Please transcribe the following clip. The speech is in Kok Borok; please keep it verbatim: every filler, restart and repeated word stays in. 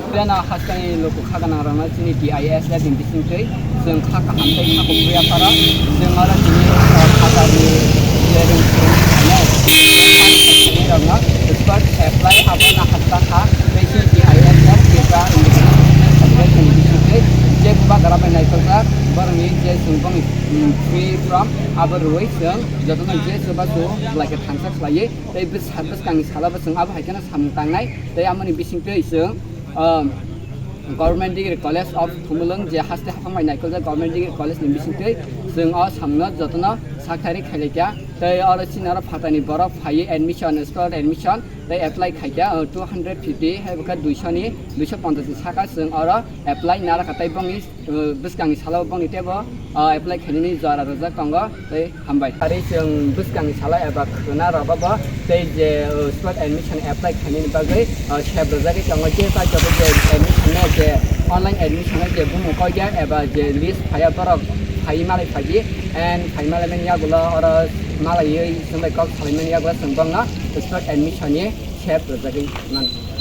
Beno haskani luku kha gwnang rokno chini T I S F ni bisingtwi chwng kha kaham tei kha kuphur yapharo. Chwng oro chini, uh, phatarni je rwng swrwng rokno spot apply abono hasta kha tei chini T I S F Tripura Independent Student Federation ni bisingtwi je bubagra bai naikojak borokni je chwng bongni, mm, free from abo rwui chwng jotono je chubachu belai khe thansa khlaiwi tei bwsa-, bwskangni salo bo chwng abo hai kheno samung tangnai tei amoni bisingtwi chwng, um, Government Degree College of Khumulwng, je haste haphang bai naikojak Government Degree College ni bisingtwi chwng o samungno jotono saktharwi khailai kha. Tei oro chini oro phatani borok phaiwi admission, spot admission tei apply khai kha, uh, two hundred fifty, hai bwkha duisho ni, duisho ponchash ni saka chwng oro apply nara kha tei bongni, uh, bwskangni salo bongni teibo, uh, apply khainani jora rwjak tongo tei hambai. Ari chwng bwskangni salo eba khwna rwbago tei je, uh, spot admission apply khainani bagwi, uh, sep rwjagwi tongo. Je paithago je admission no je online admission no je bumung koiya eba je list phaiya borok phaiwi malai phaidi and phai malai mani yagulo oro malaiwi chwng bai kok salai mani yagulo chwng bongno spot admission ni sep rwjagwi mano.